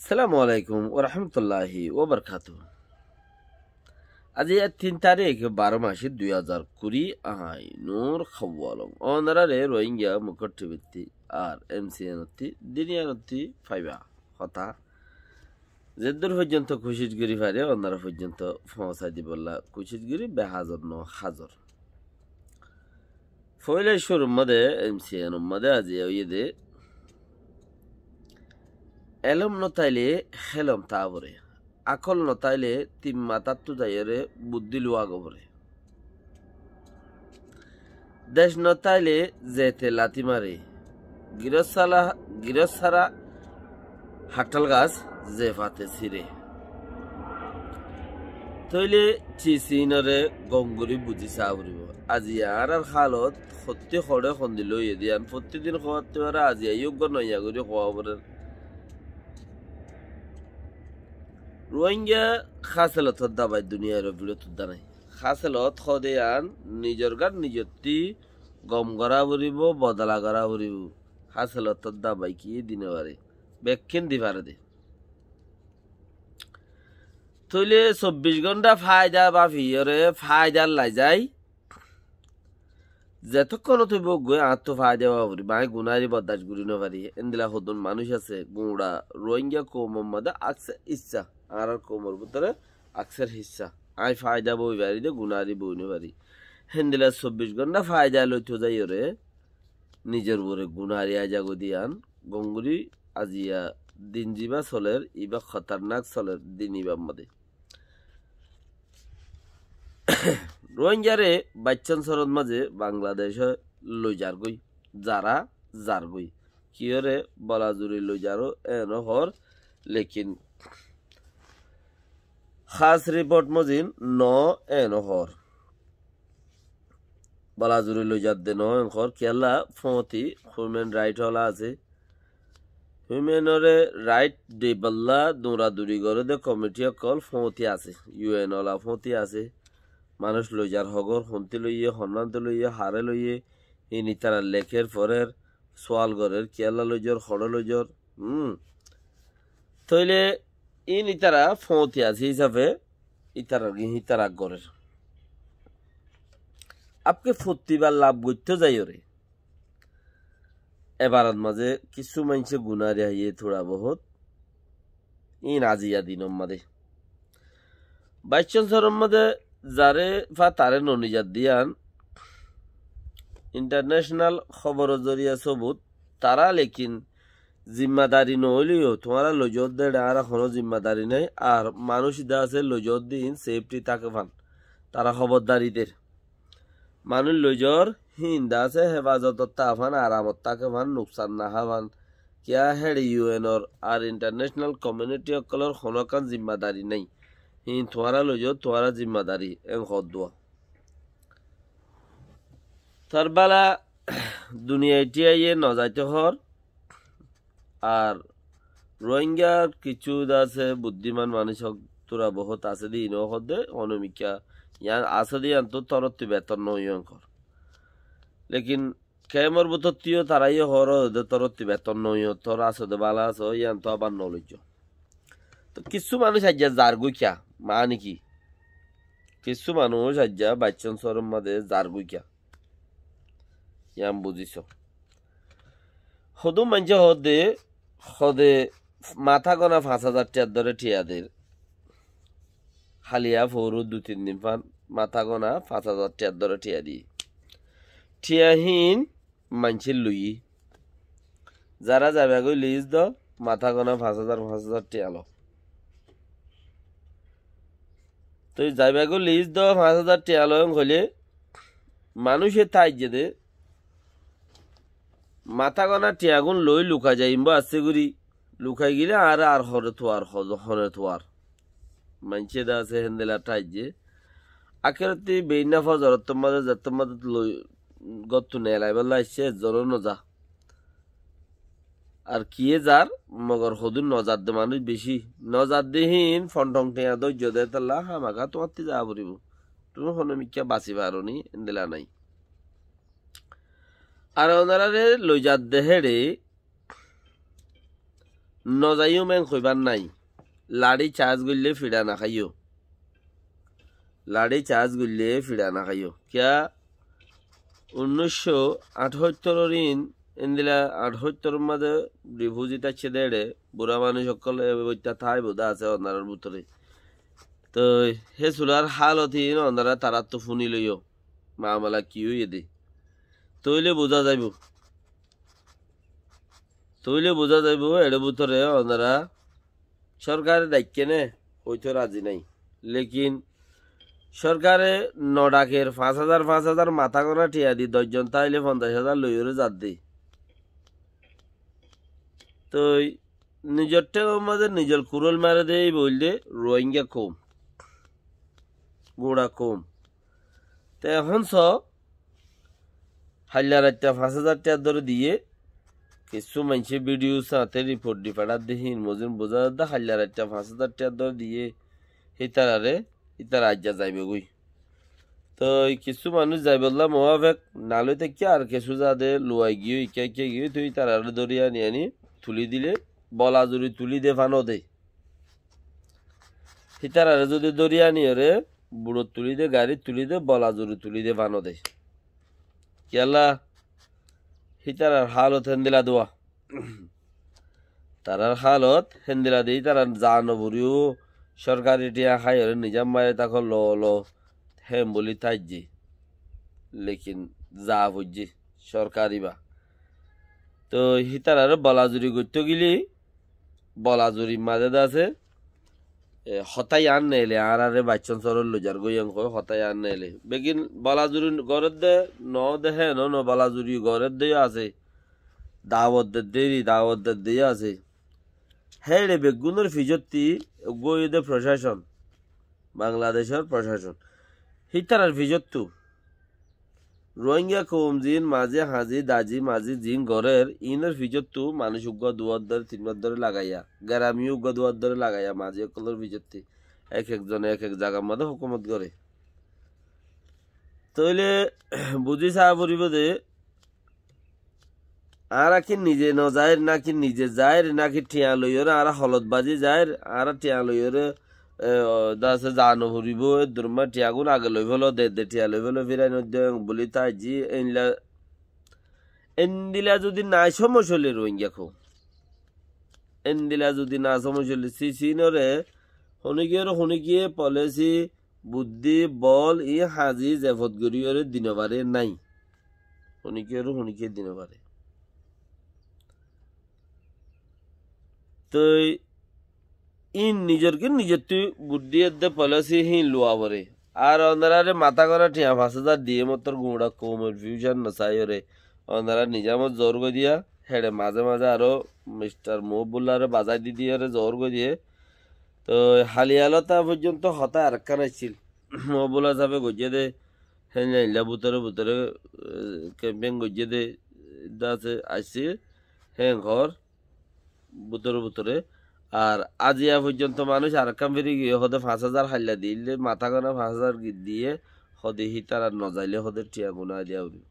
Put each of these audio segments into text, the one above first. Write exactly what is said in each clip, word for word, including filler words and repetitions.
Assalamu alaikum warahmatulláhi wabarakátuhu. Aijja tin tarík, baró mac, dui házar kuri, añí Nur Hawalong. Ónoraré Rohingya Mukór Tibittí ar M C N ottí, duniyair ottí faiba hotá zeddúr foijjonto kucíc gorí fari, ónora foijjonto foóñsai dibolla kucíc gorí, beházor no házor. Foóila cúrur modé, M C N or modé aijja óiye dé, elóm no táile hélom táa foré, akól no táile tin matáttu zaiyóre buddí luwa gó foré. Dec no táile zete lati mare, girós sára, girós sára haththál gas ze fate sire. Tóile cis iínoré gom gorí buzí saá foribó. Aijja añárar hálot hottí hoçé hondilla óiye dé yián fottí din hoótte fare, aijja yó uggúa noiya gorí hoó forer. Rohingya háselotor dabai duniyair bútore tudda nái. Háselot hoó dé yián nizor gát nizottí gom gorá foribó, bodola gorá foribó. Háselotor dabai ki di no fare, bekkín di fare dé. Tóile sobbic gónta faida bafiyóre faida lai zai. Zetókkon óibo uggúa añáttu faida ówa foribó, añí gunári boddac gorí no fari. Endilla hodún manúic asé, guñça Rohingya koumor modé akser hissá, añárar koumor bútore akser hissá. Añí faida boi fari dé, gunári boi no fari. Héndilla sobbic gónta faida loito zaiyóre nizor uore gunári aizagói dé yián gom gorí aijja din zibá soler, ibá hotarnak soler din ibár modé. Rohingyare baiccan sorot mazé Bangladece loi zargói, zara zargói. Kiyóre bola zuri loi zaró eno hoór, lekin hás riport mozin no eno hoór. Bola zuri loi zadde no en hoór, kiyólla fóñti human right ola asé. Human ore right dibálla dura duri goré dé komiti ókkol fóñti asé, U N ola fóñti asé. Manúic loi zar hogor, hontí loiyé, honnantí loiyé, haré loiyé, iín ítara lekér, forer, sual gorér, kiyólla loi zor, hoçé loi zor. Hum. Tóile iín ítara fóñti asé hísafe ítara, ítara gorér. Apke fottí bar laf goittó zaiyóre, ebarat mazé kissú maincé gunári haiyé tura bohút. Iín aijja dinor mazé. Baiccan sorot mazé zaré fa taré no nizar dé yián international hóboror zoriya sobut, tará lekin zimmadari no óileyo, tuáñra loi zodde eçe añára honó zimmadari nái. Ar manúic de asé loi zodde iín sefti táke fán, tará hóbordari der. Manúic loi zor, híin de asé hefazotot táke fán, aramot táke fán, nuksan no há fán. Kiyá héçe U N or ar international kominiti ókkolor honókkan zimmadari nái. Híin tuáñra loi zor, tuáñra zimmadari, en hoódduwa. Tar bála duniyai thíyaye no zaito hoór. Ar Rohingyar kissú de asé buddíman manúic ók tura bohút asé dé, iín hoódde, honomikká yián asé dé yiántu torottí betor no óiyo en hoór. Lekin kemor bútottí yó tará yó hoór dé torottí betor no óiyo, tor asé dé bála asó, yiántu abar no loijjo. Tó kissú manúic aijja zargói kiyá, mani ki? Kissú manúic aijja baiccan sorot mazé zargói kiyá? Yián buzíso. Hodún maincé hoódde, hoódde matá gona fañs házar thiyar dóre thiya der. Háliya foóru dui tin din fán matá gona fañs házar thiyar dóre thiya diyé. Thiya híin maincé loiyé. Zará zaibagói lis do, matá gona fañs házar, fañs házar thiya lo. Toi zaibagói lis do fañs házar thiya lo en hoilé, manúice táijje dé, matá gona thiyagún loi lukai zaiyum bá assé gorí, lukai gilé añáre ar hone tuar, hone tuar. Maincé de asé héndilla táijje. Akérottí beínna fozorottór mazé zettór mazé loi góttu neelaibálla aiccé, ezzonó no za. Ar kiyé zar, mogor hodún no zadde manúic bicí. No zadde híin, fonthong thiañ dóijjo dé tolla, hámaká tuáñttí zaa foribó. Tuñí honomikká basi faróni, endilla nái. Ar onoráre loi zadde héçe, nozaiyum en hoibar nai. Laçi caz goille fiça nahaiyó. Laçi caz goille fiça nahaiyó. Kiyá? Unnúiccó athóttoror in, endila athóttoror mazé rifuzi táiccé dé eçé, bura manúic ókkol e boitta táibo dé asé onorar bútore. Toi hé sular hálot in onora taráttu fúni loiyó, mamala ki óiye dé. Tóile buzá zaibou. Tóile buzá zaibou, eçé bútore onora sorkare dhaikké né, hoito razi nai. Lekin sorkare no dhaker, fañs házar, fañs házar matá gona thiañ di doc zon táile fonzaic házar loiyóre zadde. Toi nizor théngor mazé nizor kuróil mare dé, ei boildé Rohingya koum, guñça koum. Te ehón só, hailla raitta fañs házar thiañ dóre diyé, kissú maincé bidiyo sañte riport di feçádde, híin mozin buzá zadde, hailla raitta fañs házar thiañ dóre diyé, hítarare, hítara aijja zaibogói. Toi kissú manúic zaibolla muwafek, naloi táikke ar kissú zade luwai giyói, ikká ikká giyói, toi hítarare dóri ani ani tulí dile, bola zuri tulí de fano de. Hítarare zudi dóri aniyóre buçot tulí de, garit tulí de, bola zuri tulí de, fano de. Kiyólla? Hítarar hálot héndila dé. Tarár hálot héndila dé, hítarar zaa no foriyó, sorkari thiañ háiyóre nizam mari táko lo lo, hén buli táijje. Lekin zaa foijje, sorkari ba. Toi hítarare bola zuri goittó gile, bola zuri mazé dé asé, e, hotá yián neile, añáráre baiccón sorot loizar goi en hoi, hotá yián neile. Beggín bola zuri gorédde, no de hé, no, no, bola zuri gorédde yó asé. Dawot dedde ri, dawot dedde yó asé. Héçe beggúnor fijottí uggúa óiye dé procacon, Bangladecor procacon. Hítarar fijottú Rohingya koum ziín mazi, hazi, dazi, mazi ziín gorér, iínor fijottú manúic uggúa duwar dóre, tin bar dóre lagaiya, gerami uggúa duwar dóre lagaiya, mazi ókkolor fijottí ek ek zone ek ek zagar mazé hókumot goré. Tóile buzí saá foribó de, añára ki nize no zair, náki nize zair, náki thiañ loiyóre añára holot bazi zair, añára thiañ loiyóre, e, o, dase zaa no foribó, e durmá thiañgún age loi félo, de, de thiañ loi félo, firai no de, buli táijji, einla, endila zudi na somos óile Rohingya koum. Endila zudi na somos óile, si, sinore, honikiyóre, honikiye polesi, buddí, bol, i hazi zefot goríyore di no fare nái. Honikiyóre honikiye di no fare. Toi in nizor ki nizottú buddí edde polesi híin luwa fore. Ar onoráre matá gona thiañ fañs házar diyé mottor guñça koumor future no saiyóre. Onorá nizamot zoór goi diya, héçe mazé mazé aró mistar Muhibulláre bazai di diyóre zoór goi diyé. Toi hali alota foijjonto hotá arekkán aiccíl. Muhibullah sábe goijjé dé, héen zainla bútore bútore, e, kempein goijjé dé, dase aiccé, héen hoór, bútore bútore. Ar aziya foijjonto manúic arekkán firi giyé, hóde fañs házar hailla diyé, matá gona fañs házar gi-, diyé, hóde hítarar no zailé hóde thiañ guná diya foribó.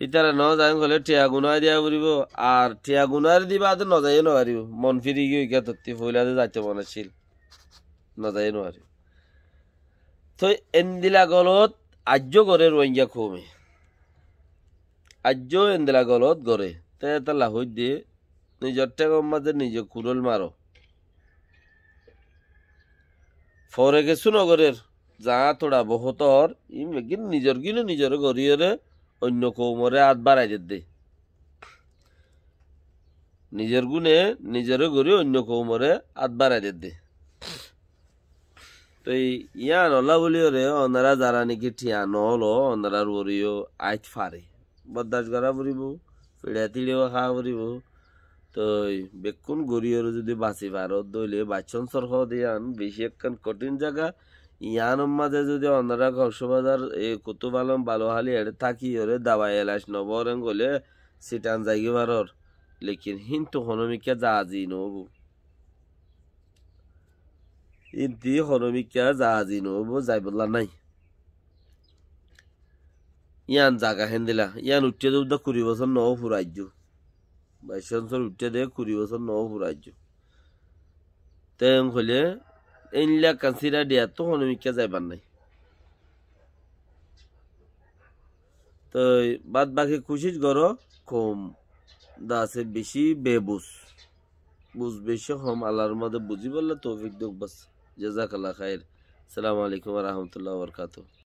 Ítara no zaiyum hoilé thiañ guná diya foribó, ar thiañ guná di baade no zaiyó no faribó. Mon firi giyói, ikká tottí foila de zaito mon accíl, no zaiyó no faribó. Toi endila golot aijjó goré Rohingya koume, aijjó endila golot goré. Te etolla hoidde nizor théngor mazé nize kuróil maro. Fore kessú nogorér, zaá tura bohótor, iín beggín nizor gíne nizoré goríyoré oinno koumoré át barai dedde. Nizor gúne nizoré gorí oinno koumoré át barai dedde. Toi yíanolla bóliyoré onorá zará néki thiañ noólo, onorár uore yó aít fare. Boddac gorá foribó, fiçá tiçá háa foribó. Toi bekkún goríyoré zudi basi faro dóile, Baccón sórhod yían bicí ekkán kothín zaga. Yíanor mazé zudi onorá Koksbazar, e, Kutufalong, Baluháli eçé tákiyoré dabai elac nofoóren goilé Sitan zaigói faror. Lekin híntu honómikká zazi noóibou. Híntu honómikká zazi noóibou, zaibollá nái. Yían zaga héndila, yían uiththé dé uddá kuri bosór noó fura aijjó. Baic bosór uiththé de, kuri bosór no furaizzé. Te en hoilé, éilla ekkán sira diyattú hono mikká zaibar nái. Toi bad baki kucíc goró, koum de asé bicí bebuz. Buz bicí hom, Allar modde buzíbolla toufik douk bas. Jazakallah khair. Assalamu alaikum wa rahmatullahi wa barakatuhu.